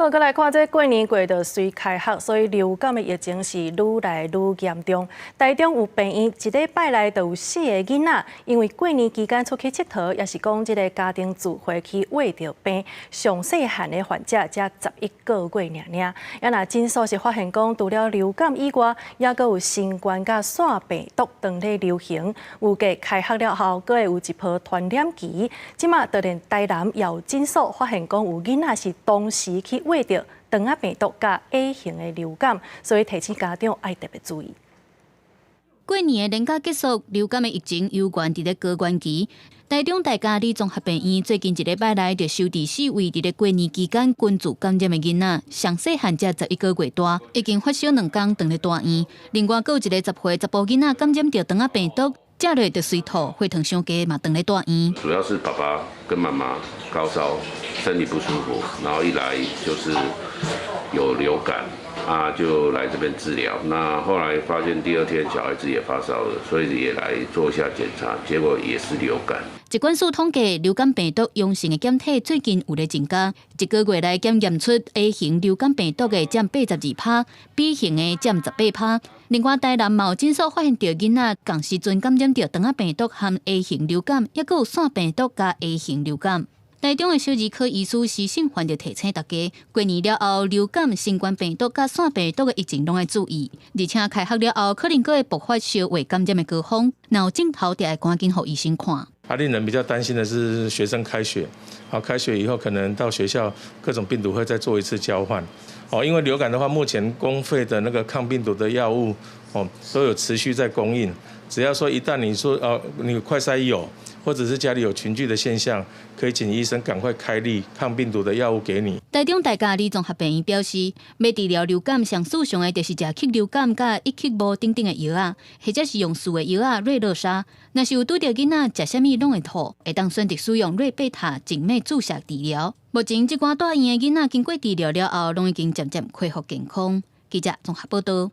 好，閣來看這過年過就隨開學，所以流感的疫情是愈來愈嚴重。台中有病院一禮拜內就有四个囡仔，因為過年期間出去𨑨迌，抑是講這个家庭聚會去穢著病，上細漢的患者才11個月爾爾。啊若診所是發現講，除了流感以外，抑閣有新冠佮腺病毒當咧流行。預計開學了後，閣會有一波傳染期。這馬就連台南也有診所發現講，有囡仔是同時去穢著腸仔病毒佮 A 型的流感，所以提醒家長愛特別注意。過年的連假結束，流感的疫情猶原佇咧高原期。台中大佳里綜合病院最近一禮拜內就收治四位佇咧過年期間群聚感染的囡仔，上細漢才11個月大，已經發燒2工，轉咧住院。另外，閣有一个10歲查埔囡仔感染著腸仔病毒，食落就隨吐，血糖傷低嘛，轉咧住院。主要是爸爸跟媽媽高燒，身體不舒服，然後一來就是有流感，啊，就來這邊治療。那後來發現第二天小孩子也發燒了，所以也來做一下檢查，結果也是流感。疾管署統計，流感病毒陽性的檢體最近有咧增加，一個月內檢驗出 A 型流感病毒的佔82%，B 型的佔18%。另外，台南嘛有診所發現著囡仔仝時陣感染著腸仔病毒和 A 型流感，抑閣有腺病毒佮 A 型流感。台中的小兒科醫師施勝環就提醒大家，過年了後，流感、新冠病毒佮腺病毒的疫情攏愛注意，而且開學了後，可能閣會爆發相會感染的高峰，若有症頭，就愛趕緊予醫生看。啊，令人比較擔心的是學生開學，好，開學以後可能到學校各種病毒會再做一次交換。哦，因為流感的話，目前公費的那個抗病毒的藥物，哦，都有持續在供應。只要說一旦你說哦，你快篩有，或者是家裡有群聚的現象，可以請醫生趕快開立抗病毒的藥物給你。台中大佳里綜合病院表示，欲治療流感上使用的就是食去流感佮一克無等等的藥仔，或者是用欶的藥仔瑞樂沙。若是有拄著囡仔食啥物攏會吐，會當選擇使用瑞貝塔靜脈注射治療。目前這寡住院的囡仔經過治療了後，攏已經漸漸恢復健康。記者綜合報道。